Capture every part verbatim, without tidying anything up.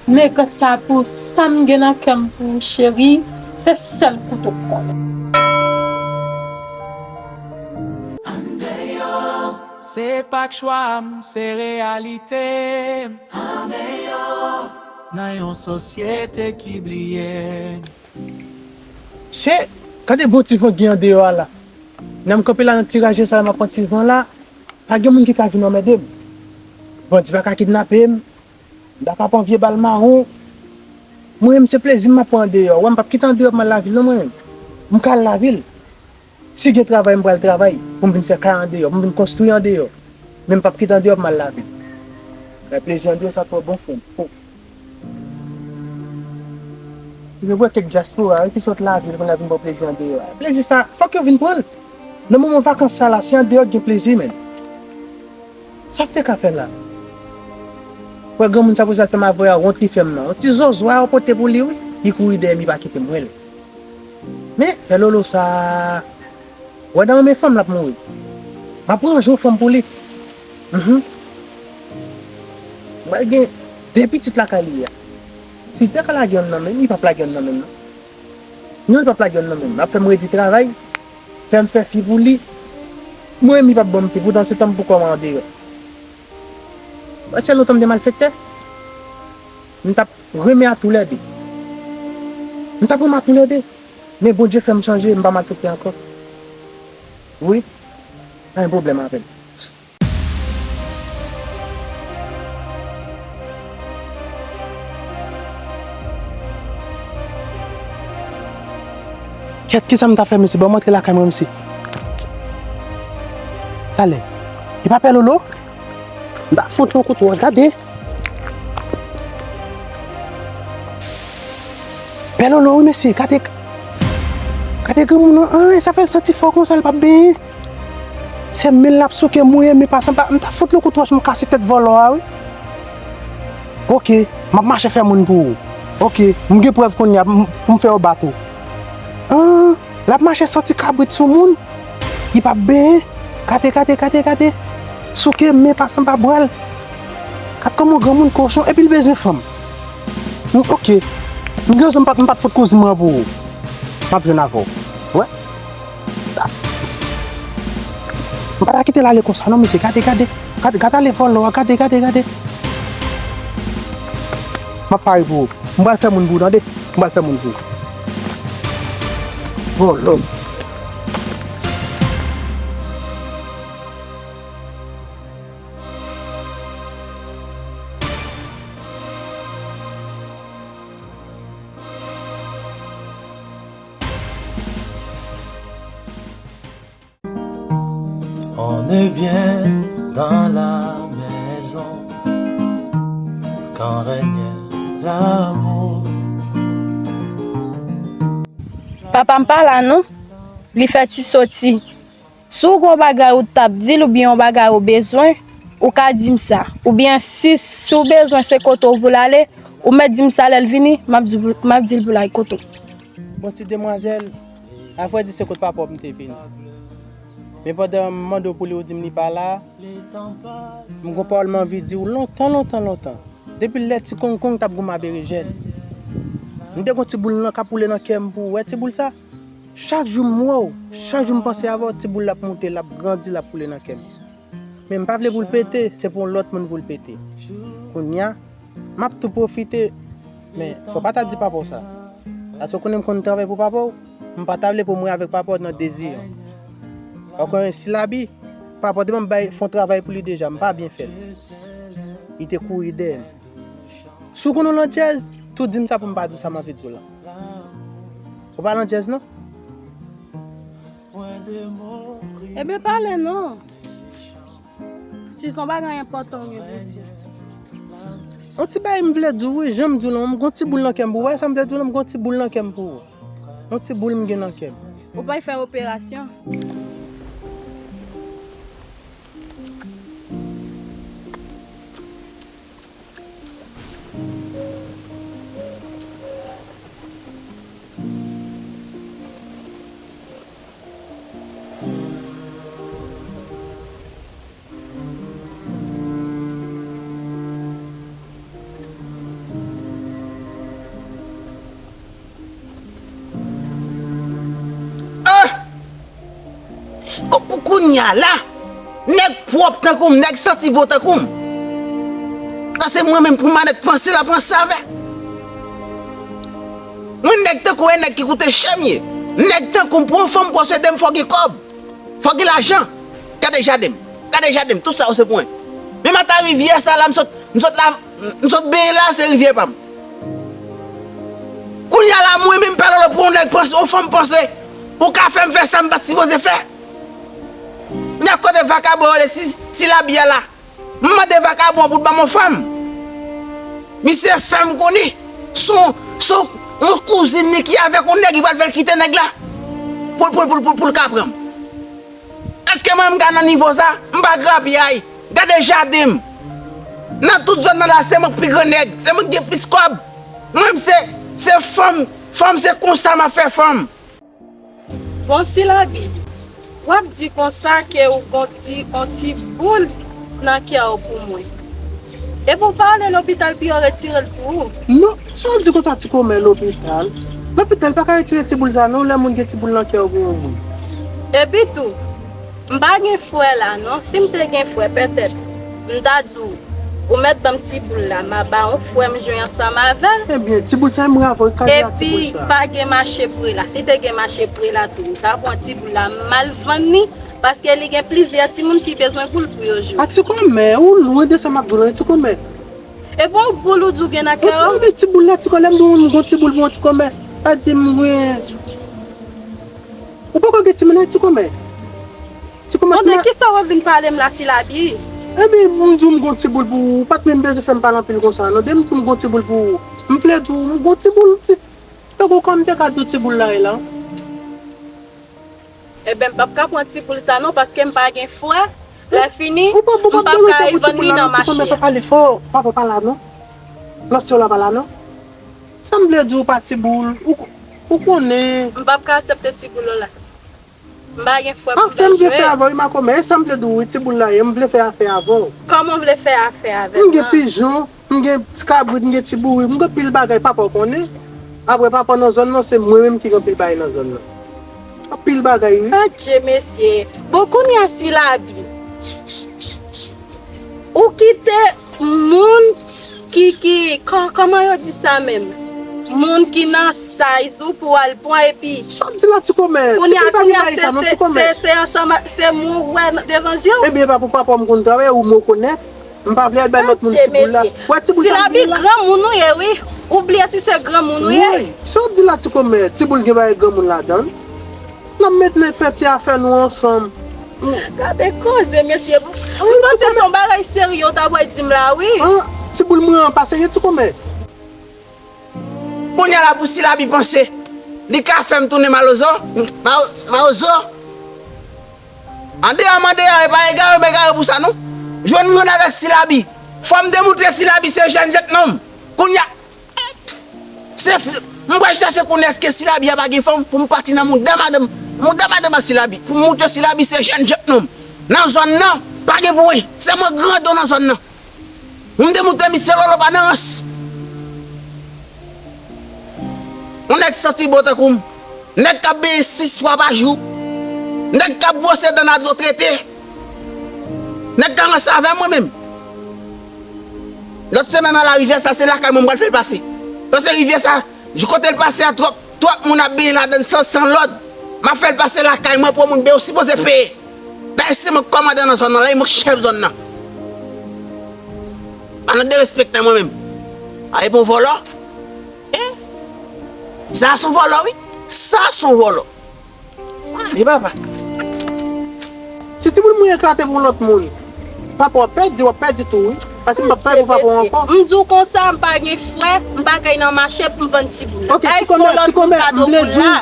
Mekòt sa pou sa m gen nan kè m pou ou, cheri, se sèl kouto k konnen. Se pa k chwa m, se reyalite m. Andeyò, nan yon sosyete ki bliye n. Che, gade bon ti van gen andeyò a la. Nan m kanpe la nan ti raje sa la, m ap pran ti van la. Pa gen moun ki ka vin anmède m. Bandi pa ka kidnape m. M pa ka pran vye bal mawon. Mwen menm se plezi m ap pran andeyò. Wè m p ap kite andeyò pou m al lavil non mwen menm. M ka al lavil. Si gen travay, m pral travay pou m vin fè kay andeyò, pou m vin konstwi andeyò. Men m p ap kite andeyò pou m al lavil. Men plezi andeyò sa twò bon frè m. Oh. Yo wè kèk dyaspora wi ki sot lavil pou n al vin pran plezi andeyò a. Plezi sa, fòk yo vin pran l. Nan moman vakans sa la, se andeyò k gen plezi, men. Sa m te ka fè la? Wè granmoun sa pou sa fè m avè a wont li fè m nan. Yon ti zozo a yo pote pou li wi. Li kouri dèyè m, li pa kite m wè l. Men, pè Lolo sa, wè nan men fanm l ap mouri. M ap ranje yon fanm pou li. Mhm. Mwen gen de pitit lakay li a. Si l te ka lage yonn nan men m, li p ap lage yonn nan men m non. Non, li p ap lage yonn nan men m. L ap fè m redi travay, fè m fè fi pou li. Mwen menm, li p ap ban m fi, poutan se tan m poko andeyò. Mwen se lontan m te malfektè. M t ap renmen a toulède. M t ap renmen a toulède. Men Bondye fè m chanje, m pa malfektè ankò. Wi, pa gen pwoblèm avè l. Kèt, kisa m ta fè, mesye? Ban m antre lakay mwen, mesye. Talè. E pa pè Lolo? M ta fout yon kout wòch, gade. Pè Lolo, wi, mesye, gade. Gade granmoun nan, an, sa fè l santi fò konsa, l p ap benyen. Se men l ap souke mouye, men pa sanba, m ta fout li kout wòch, m kase tèt vòlò a, wi. Oke, m ap mache fè moun pou ou. Oke, m gen prèv kounye a, m, pou m fè yo bat ou. An, l ap mache santi kabrit sou moun. Li p ap benyen. Gade, gade, gade, gade. Souke men pa sanba bwal. Gad kòman granmoun kochon, epi l bezwen fanm. M, oke. M gen rezon m pa t, m pa t fout kouzin mwen pou ou. M ap jwenn avè w. Wè. M pa ta kite l ale konsa non, mesye. Gade, gade. Gade, gade ale vòlò a. Gade, gade, gade. M ap pare pou ou. M pral fè moun pou ou, tande. M pral fè moun pou ou. Vòlò. On est bien dans la maison quand règne l'amour. Papa m pa la non. Li fè ti soti. Si w gen yon bagay ou t ap di l oubyen yon bagay ou bezwen, ou ka di m sa. Oubyen si, si w bezwen se kote w pou l ale, ou mèt di m sa lè l vini, m ap di, m ap di l pou l al kote w. Bon ti demwazèl, a vrè di se kot papa w m te vini. Men pandan m mande w pou li, ou di m li pa la, m gon pawòl m anvi di w lontan, lontan, lontan. Depi lè ti kongkong t ap goumen a berejèn. M te gon ti boul nan k ap woule nan kè m pou ou. Wè ti boul sa? Chak jou m wè w, chak jou m panse avè w, ti boul la ap moute, l ap grandi, l ap woule nan kè m. Men m pa vle pou l pete, se pou yon lòt moun pou l pete. Kounye a, m ap tou pwofite, men fò w pa ta di papa w sa. Paske w konnen m konn travay pou papa w, m pa ta vle pou mwen avèk papa w nan deziyon. Ou konnen si l abi, papa w te ban m bay, fè yon travay pou li deja, m pa byen fè l. Li te kouri dèyè m. Si w konn yon landjèz, tou di m sa pou m pa di w sa m anvi di w la. Ou pa landjèz non? Ebyen pale non. Si se yon bagay enpòtan ou gen pou di. Yon ti bagay m vle di w wi, jan m di w lan, m gon ti boul nan kè m pou ou. Wè sa m vle di w lan, m gon ti boul nan kè m pou ou. Yon ti boul m gen nan kè m. Ou pral fè operasyon? Ala! Nèg pwòp tankou m, nèg santi bon tankou m. Sa se mwen menm pou manèt panse la pran save. Mwen nèg tankou e nèg ki koute chè m ye. Nèg tankou m pou yon fanm posede m fò gen kòb. Fò gen lajan. Gade jaden m. Gade jaden m. Tout sa yo se pou mwen. Menm ata rivyè sa la m sot, m sot la, m sot benyen la se rivyè pa m. Kounye a la mwen menm pa lolo pou yon nèg panse, yon fanm panse ou ka fè m fè sa m pa t sipoze fè. Nèg kote vakabon yo le si, si labiyè la. M mande vakabon pou l ban m yon fanm. Misye fè m konnen son, son yon kouzin li ki avèk yon nèg li pral fè l kite nèg la. Pou, pou, pou, pou, pou l ka pran m. Èske mwen m ka nan nivo sa? M pa grapyay. Gade jaden m. Nan tout zòn nan la se mwen k pi gran nèg. Se mwen k gen plis kòb. Mwen m se, se fanm, fanm se konsa m ap fè fanm. Bon Silabi, w ap di konsa ke ou gon ti on ti boul nan kè w pou mwen. Epi w pa ale lopital pou yo retire l pou ou? Non, sa w ap di konsa ti kòmè lopital? Lopital pa ka retire ti boul sa non, lè moun gen ti boul nan kè w pou yon moun. Epi tou, m pa gen frè la non, si m te gen frè petèt m ta di w ou mèt ban m ti boul la, m a ba yon frè m jwe ansanm avè l. Ebyen, ti boul sa m rave w, kal la ti boul sa. Epi pa gen mache pre la. Si te gen mache pre la tou, m ta pran ti boul la, m al vann li, paske li gen plizyè timoun ki bezwen boul pou yo jwe. A ti kòmè, ou lwen de sa m ap di w la wi ti kòmè. Epi yon boul ou di w gen nan kè w? Ou tande ti boul la ti kòmè, lè m di w m gon ti boul pou yon ti kòmè. Sa di m gen Ou poko gen ti mennaj ti kòmè? Ti kòmè ti mennaj. Bon, de kisa w ap vin pale m la Silabi? Ebyen, m di w m gon ti boul pou ou, ou pa t menm bezwen fè m pale anpil konsa non, depi m di w m gon ti boul pou ou, m vle di w m gon ti boul, ti, tankou kòm m te ka di w ti boul la ye la. Ebyen, m p ap ka pran ti boul sa non, paske m pa gen frè, lè fini, m p ap ka al vann li nan mache. Ti kòmè pa pale fò, papa pa la non, lòt sè w la pa la non. Sa m vle di w pa ti boul, ou, ou konnen. M p ap ka aksepte ti boul ou la. M pa gen frè pou m fè l jwe. Afè m vle fè avè w wi makomè, e sa m vle di w wi ti boul la ye, m vle fè afè avè w. Kòman w vle fè afè avè m? M gen pijon, m gen ti kabrit, m gen ti bourik, m gen anpil bagay papa w konnen. Apre papa w nan zòn nan, se mwen menm ki gen anpil bagay nan zòn nan. Anpil bagay wi. Adje mesye. Bon kounye a Silabi. Ou kite moun ki, ki, kò, kòman yo di sa menm? Moun ki nan size ou pou al pran epi. Sa w di la ti kòmè? Kounye a, kounye a, se, se, se, se ansanm, se moun ou wè devan zye w? Ebyen, e pa pou papa w m konn travay, ou m rekonèt. M pa vle al bay lòt moun ti boul la. Wè ti boul sa m gen la. Silabi granmoun ou ye wi. Ou bliye si se granmoun ou ye. Woy, sa w di la ti kòmè? Ti boul gen bagay granmoun ladan l. N ap met men fè ti afè nou ansanm. Gade koze mesye. M panse se yon bagay serye w ta pral di m la wi. An, ti boul mwen an pa serye ti kòmè. Kounye a la pou Silabi panse li ka fè m tounen malozo, ma, mawozo. Andeyò m andeyò, e pa egare m egare pou sa non. Jwenn m jwenn avèk Silabi. Fò m demoutre Silabi se jèn jèknonm. Kounye a, Se, m pral chache konnen èske Silabi a pa gen fanm pou m pati nan mouda madanm, mouda madanm a Silabi, pou m montre Silabi se jèn jèknonm nan zòn nan, pa gen pwen, se mwen grandon nan zòn nan. Pou m te montre misye lolo pa nan rans. Yon nèg santi bon tankou m, nèg k ap benyen sis fwa pa jou, nèg k ap bwose dan nan dlo trete, nèg ka ranse avè mwen menm. Lòt semèn nan la rivyè sa se lakay mwen m pral fè l pase. Paske rivyè sa, kote l pase a twòp, twòp moun ap benyen ladan l san, san lòd. M ap fè l pase lakay mwen pou yon moun benyen ou sipoze peye. Dayè se mwen k kòmandan nan zòn nan la, e mwen k chèf zòn nan. Pa nan derespekte mwen menm. A e bon vòlò. E? Sa a se yon vòlò wi. Sa a se yon vòlò. Mande papa. Si timoun mwen eklate pou yon lòt moun, papa w ap pèdi, w ap pèdi tou wi. Paske m p ap travay pou papa w ankò. M di w konsa, m pa gen frè, m pa kay nan mache pou m vann timoun la. Ay fè yon lòt moun kado boul la.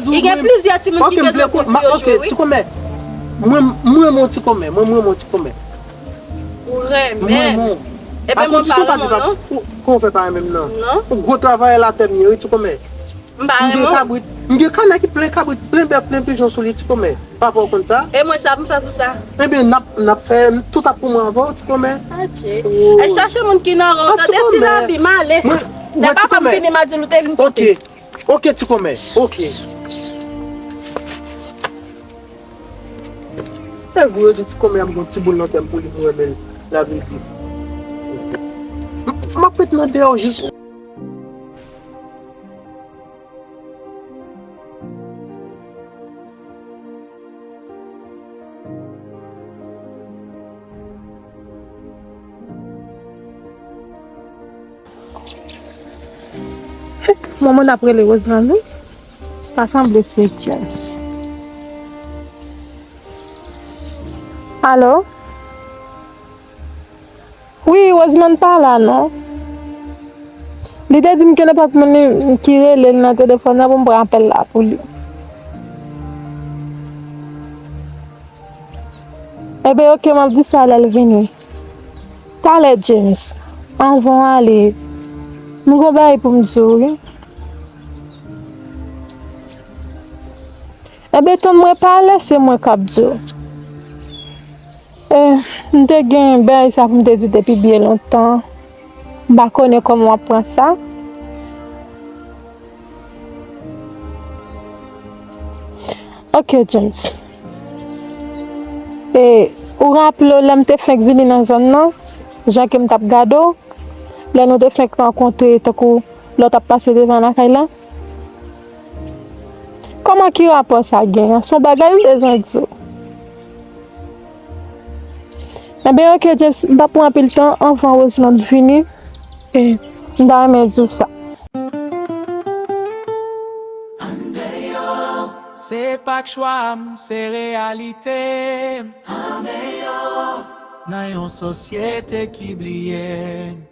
Li gen plizyè timoun ki bezwen boul pou yo jwe wi. Ti kòmè, mwen, mwen renmen w ti kòmè, mwen, mwen renmen w ti kòmè. Ou renmen m? Ebyen mwen pa renmen w non. Kòman w fè pa renmen m nan? Ou gwo travayè latè m ye wi ti kòmè. M pa renmen w. M gen kabrit, m gen kanè ki plen kabrit, plen bèf, plen pijon sou li ti kòmè. Papa w konn sa? E mwen sa pou m fè pou sa? Ebyen n ap, n ap fè tout ap pou mwen avè w ti kòmè. Adje. Al chache moun ki nan ran w tande Silabi m ale. Lè papa m vini m a di l ou te vin kote. Oke. Oke ti kòmè. Oke. Lè vre, yo di ti kòmè a m gen yon ti boul nan tè m pou li, m renmen l. L ap vin di, m, m ap ret nan deyò jis. Manman ap rele Roseland, wi. Ta sanble se James. Alo? Wi, Roseland pa la, non. Li te di m ke nenpòt moun li, ki rele l nan telefòn nan pou m pran apèl la pou li. Ebyen, oke, m ap di sa lè l vini. Talè, James, anvan w ale, m gon bagay pou m di w, wi. Ebyen, tann mwen, pa lè, se mwen k ap di w. E, m te gen bagay sa pou m te di w depi byen lontan. M pa konnen kòman w ap pran sa. Oke, James. E, ou raple w lè m te fenk vini nan zòn nan, jan ke m t ap gade w, lè nou te fenk rankontre tankou lè w t ap pase devan lakay la? Kòman ki rapò sa gen an? Se yon bagay m bezwen di w. Ebyen, oke, James, m p ap pran anpil tan anvan Roseland vini. E, m ta renmen di w sa. Andeyò, se pa k chwa m, se reyalite m. Andeyò, nan yon sosyete ki bliye m.